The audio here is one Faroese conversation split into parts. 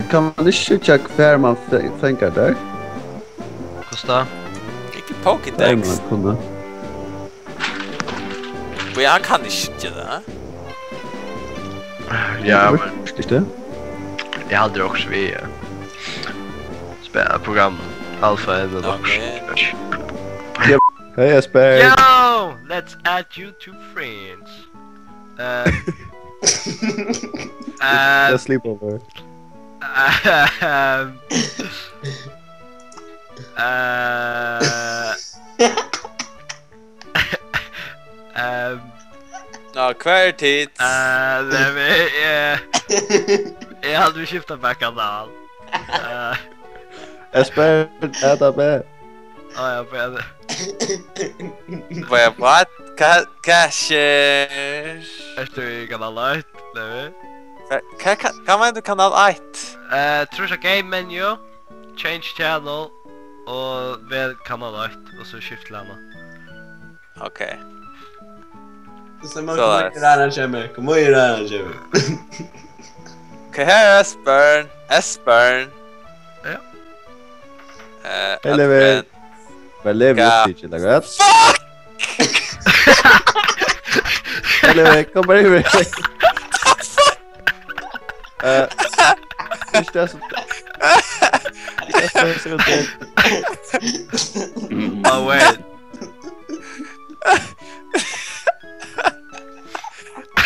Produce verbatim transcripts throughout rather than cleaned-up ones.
Kann man ikki síggja, hvar man fe-, fangar tær? Hvussu tá? Ikki Pokédex. Tað er man kunna. Bíða, hann kann ikki síggja tað. Ja, men ikki tað? Eg haldi okkurt við, ja. Spæla program Alpha enn. Ok. Hey, Espen. Yo, let's add you to friends. Uh, uh, Let's sleep over. Um, uh, um, Nå, hvar er tit? Uh, nei, men, eh, eg haldi, vit skifta bara kanal. Uh, Espen, er tað bra? Á, ja, bara Wait, what? Hvat, hvat skjer? Ert tú í kanal eitt, Levi? Hva, hva, hva, hva meinar tú, kanal eitt? Eh, trýst á game menu, change channel, og vel kanal eitt, og so skift til hana. Ok. So, man Soleiðis. Kom og røra hann, kemur. Kom og røra hann, kemur. Ok, her er Esbjørn. Esbjørn. Ja. Eh, Hey, Levi. Adrian. Men Levi Ja. Upptikið, det er godt. Fuck! Hey, Levi, kom bara yvir. Eh, ikki tað sum, ikki tað sum, sum tað. Oh, wait.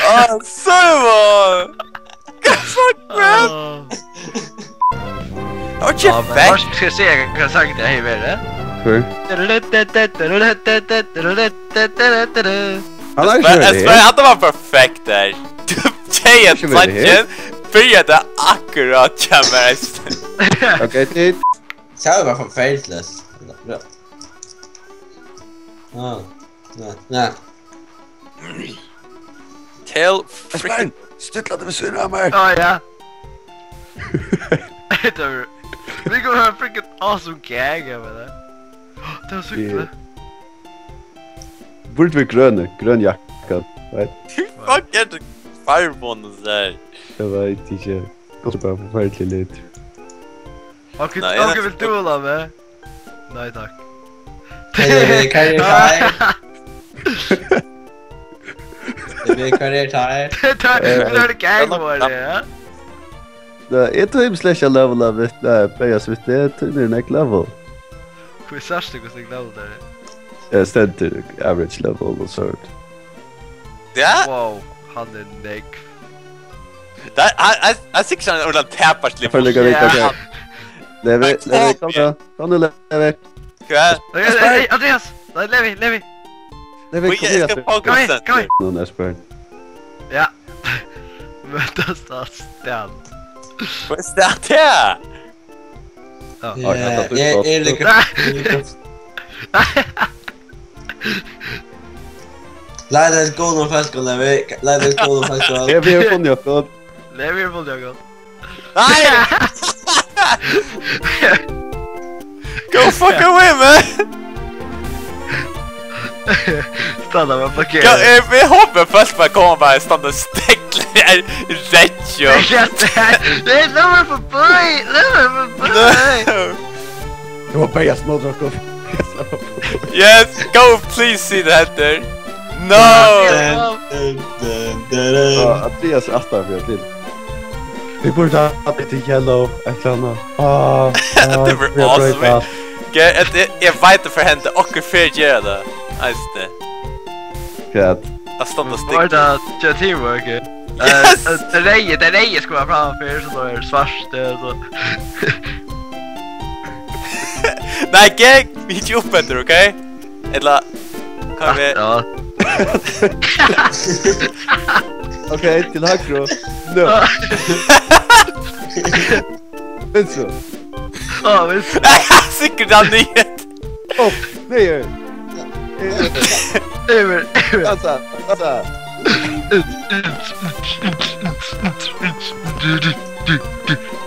Ah, Simon! Fuck, man! Ah. What the Ja, men fuck? Hvat skal eg siga? Hvat sang tað hevur verið? Hvør? Hann har Espen, ikki verið her. Espen, hatta var perfekt har. Tú segði Ikki verið her. Sanngin, byrjaði akkurát hjá mær, Espen. Ok, tit. Tað var forferdiligt. Ja. Ah, nei, nei. Tell Espen, freaking stilla teg við síðuna av mær. Á, ja. Hetta var, vit kunnu hava freaking awesome gang av tað. Tað var so Yeah. Burdi verið grøn, grøn jakka, right? Fuck, er tað farvan og so har? Eg veit ikki. Tað er bara forferdiligur litur. Onkur, Nei, eg onkur vil duela meg? Nei, takk. Hey, hey, hey, hey, hey. Hey, hey, hey, hey. Takk, Eh, nú er tað gang ja, war, ja. Nei, eg tími slett ikki at levela við, nei, berjast við teg, eg tími ikki level. Hví sært tú hvussu nógv level tað er? Eg stendur average level og sort. Ja? Wow, hann er nógv. Tað, hann, hann, hann sigur ikki hann er orðin tapast líka. Eg føli ikki at vita Ja. hvat. Levi, Nei, Levi, kom kom nú. Kom nú, Levi. Hvat? Hey, hey, hey, Andreas! Nei, Levi, Levi! Levi, Oj, kom eg skal hit. Fá Kom hit, konsent. kom hit! Nú, Espen. Ja. Møtast á stað. Hvat er stað her? Ja. Ja, Oj, hatta eg, eg er líka. Leita eftir góðum fólkum, Levi. Leita eftir góðum fólkum. Eg vil funna okkum. Levi er funna okkum. Nei! Go fuck away, man! Stanna, men fuck Go, you. eg, eg hopi fólk bara koma bara standa og stekla her í rekkju. Nei, lat meg forbi! Lat meg forbi! No. Eg má berjast móti okkum. Yes, go, please see the header. No! Dun, dun, dun, dun, dun. Á, Andreas er aftan fyri til. Vit burdu havt eitt yellow, eitt ella annað. Á, á, Tað var vit hava broytt awesome. alt. Ge-, eg, eg, eg veit at fyri henda, onkur fer gera tað. Eisini. Hvat? At standa Var tað til teamwork? Yes! Eh, eh, tað reyða, tað reyða skal vera framfyri, so tað er svart, eh, so. Nei, gang, vit hita upp eftir, ok? Ella, hvat við Ja. Ok, til høgru. No. Vinstru. Á, vinstru. Sikkurt hann niður. Upp, niður. Yvir, yvir. Dansa, dansa.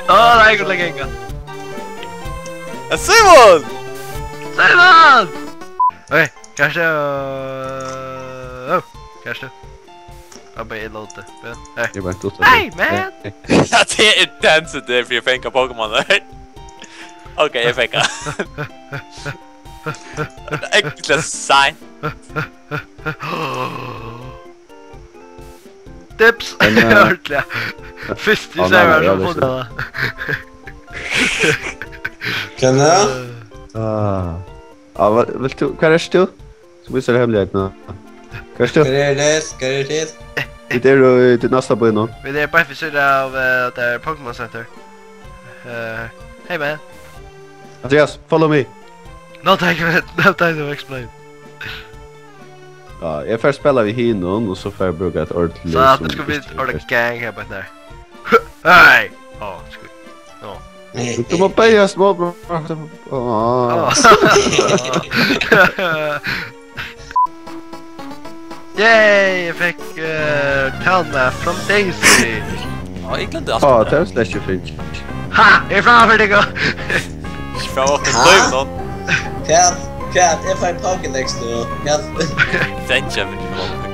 Á, nei, eg kann leggja engan. Ja, Simon! Simon! Oi, kanskje, øh, kanskje. Eg bara, eg lóti. Hey. Eg bara, hey, man! Hey, hey. Ja, det er den, så det er for jeg fengt Pokémon der. Ok, jeg fengt. Det er ikke til å si. Dips! Men, eh, ordentlig. Fyrst i serveren som funnet det. Kan jeg? Ah. Ja, hva, vil du, hva er det du? Skal vi se hemmeligheten nå? Hva er det du? Hva er det? Hva er det? Vi er jo i ditt neste på innom. Vi er bare for siden av, eh, at det er Pokémon Center. Eh, hey, man. Andreas, follow me. No time, no time to explain. Ja, jeg får spille vi hinnom, og så får jeg bruke et ordentlig... Så at det skal bli ordentlig gang her på den her. Hei! Åh, skal vi... Åh. Du må bøye små, bro. Åh. Åh. Yay, jeg fikk, eh, Talma from Daisy. Åh, jeg glemte alt. Åh, det er slett ikke fint. Ha! Jeg er fra Afrika! Ikke fra Afrika, ha? Hva? Hva? Jeg får en Pokédex nå. Hva? Den kommer ikke fra Afrika.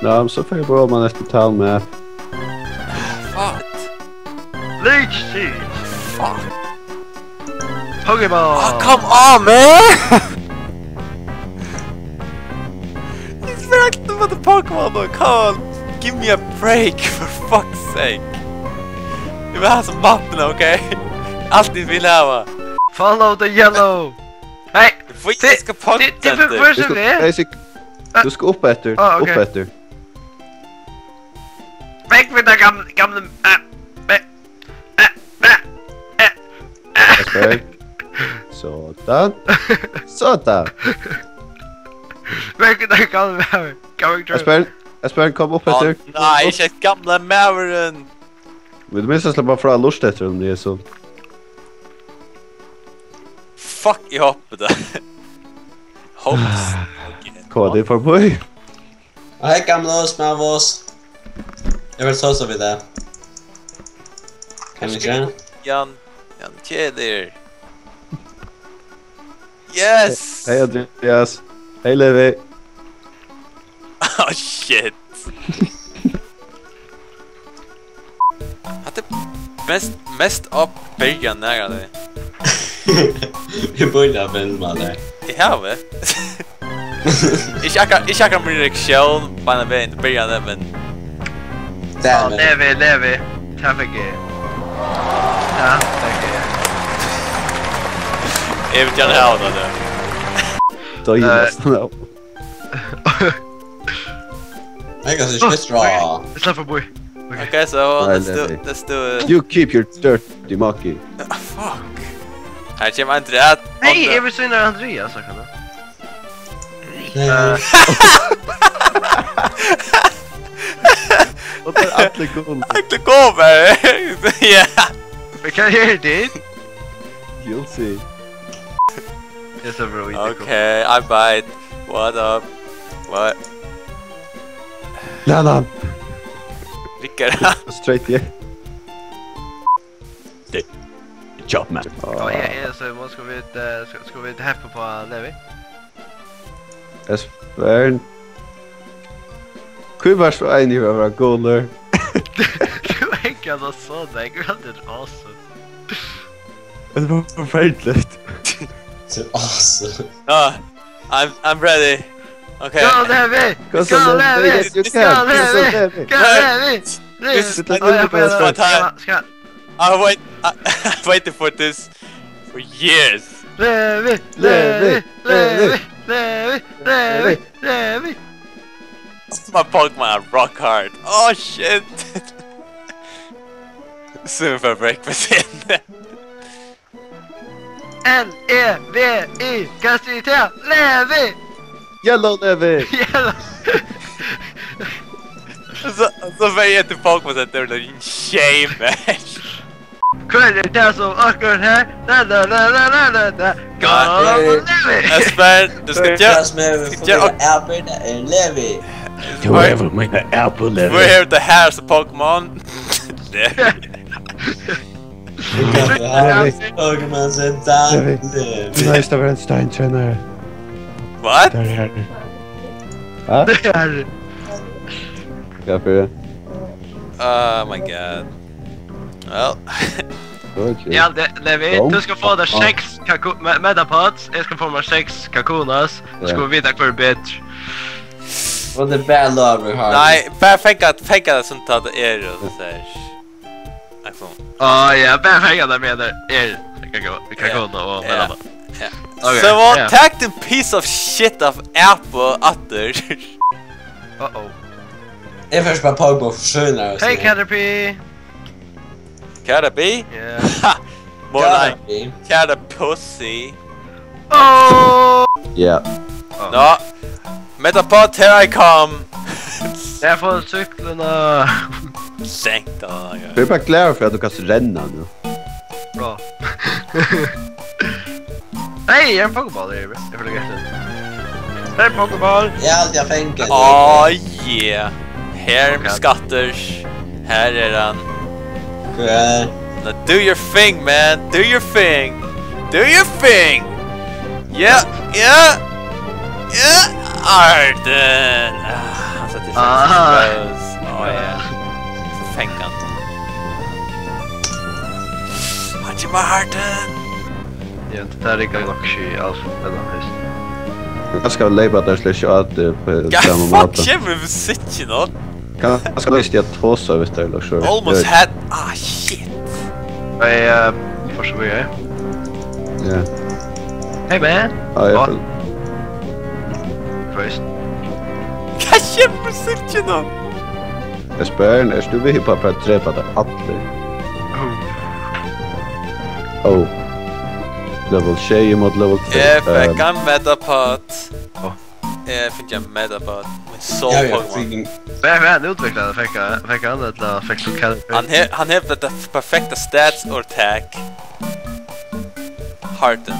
Ja, men så får jeg bare man efter Talma. Fuck. Leech Seed. Fuck. Pokéball. Oh, come on, man! He's back to the Pokemon, though. Come on. Give me a break, for fuck's sake. Eg vil hava hasa mappuna, ok? Alt eg vil hava. Follow the yellow. Hey, hví eg skal Pokémon Center? Tú skal upp eftir, upp eftir. Vekk við tað gamla, gamla, eh, eh, eh, eh, eh, eh. Espen. Sådan. Sådan. Vekk við tað gamla, gamla drøm. Espen, Espen, kom upp eftir. Nei, ikki gamla maðurin. Vit missa sleppa frá at lurta eftir honum, Jesu. Fuck, eg hoppi tað. Hops. Ok. Hvat er for meg? Hei, gamla oss, smávos. Eg vil tosa við teg. Kann vi ikki? Jan, Jan Kjedir. Yes! Hei, Andreas. Hei, Levi. Oh, shit. Hatta er mest, mest upp byrjan her, altså. Vit byrja at vinna, maður. Eg havi. Ikki akkurát, ikki akkurát mín reaksjón, bara vegin til byrjan, men... Damn it. Levi, Levi. Tað fekk eg. Tað fekk eg. Eg vil gjarna hava tað, tað. Tá er... Eh. Næstan, ja. Eg kann ikki spist raw. Eg slapp forbi. Ok, so let's do, let's do it. You keep your dirty monkey. Ah, fuck. Her kemur Andreas. Hey, eg vil syna Andreas, akkurát. Nei. Eh. Og tað er allir góðir. Allir góðir. Ja. Men hvat er tað? You'll see. Eg sá bara í tykkum. Ok, I bite. What up? What? Nei, nei. Riggar. Straight, yeah. Good job, man. Ja, ja, ja, so nú skulu vit, eh, skulu, skulu vit heppa upp á Levi? Espen. Hví vart tú einigur at vera gulur? Tú hevur ikki sagt so, nei, hvat er awesome? Tað var forferdiligt. So awesome. Ah, I'm, I'm ready. Okay. Go, Levi! Go, Levi! Go, Levi! Go, Levi! This is, I wait, I, I waited for this for years. Levi, Levi, Levi, Levi, Levi, Levi. My Pokemon are rock hard. Oh shit. Soon for breakfast. L E V I, hvat er tað? Levi! Yellow Levi! Yellow. So, so var eg til Pokémon Center, det er en shame. Hvør er tað sum akkurát her? La, la, la. Go, Levi! Espen, tú skalt gera, tú skalt gera apple, Levi. Whoever made the apple, Levi. Where the hairs of Pokemon? Levi. Pokémon Center. Levi. Levi. Tú noyðist at vera ein steintrenari. What? Tað er her. Hæ? Tað er her. Hvat fyri? Oh my god. Well. Ja, det, Levi, du skal få deg seks kako-, me-, Metapods, jeg skal få meg seks Kakonas, så skal vi vite hvor bitch. Og det er bare lov vi har. Nei, bare fenga, fenga det som tar det er, og så sier. Å ja, bare fenga det med det er. Kako-, Kakona og Metapods. Ja. Okay, so we'll take the piece of shit of apple after. Uh-oh. Eg fyrst bara Pogba forsøgnar. Hey, Caterpie! Caterpie? Yeah. Ha! More like Caterpie. Caterpussy. Oh! Yeah. Oh. No. Metapod, here I come! Eg fái súkkluna. Senkt, ja. Eg eri bara glaður fyri at tú kanst renna nú. Bra. Hey, er ein Pokéball her, bro? Eg føli gott. Hey, Pokéball. Eg haldi eg fekk ein. Oh yeah. Her er skattur. Her er hann. Hvar? Now do your thing, man. Do your thing. Do your thing. Yeah, yeah. Yeah. Arden. Ah, hann setti seg. Ah. Oh yeah. Fekk hann. Hann kemur, Arden. Ja, det der riggar nok ikki alt, men hann hevst. Kanska leypa teir slett ikki at, eh, på sama máta. Fuck, kemur við sikkin á. Kanska visti eg at tosa við teir, ella so. Almost had, ah, shit. Hey, eh, for so mye. Ja. Hey, man. Ah, ja. What? Christ. Hvat kemur við sikkin á? Eg spyr, ert tú við at bara drepa teir allir? Oh. Level sjey ímóti level tvey. Eg fekk ein Metapod. Oh. Eg fekk ein Metapod. Mín soul Pokémon. Hvat, hvat, hann útviklaði, fekk hann, fekk hann, ella fekk tú Caterpie? Hann he-, hann hevur tað perfekta stats og attack. Hearten.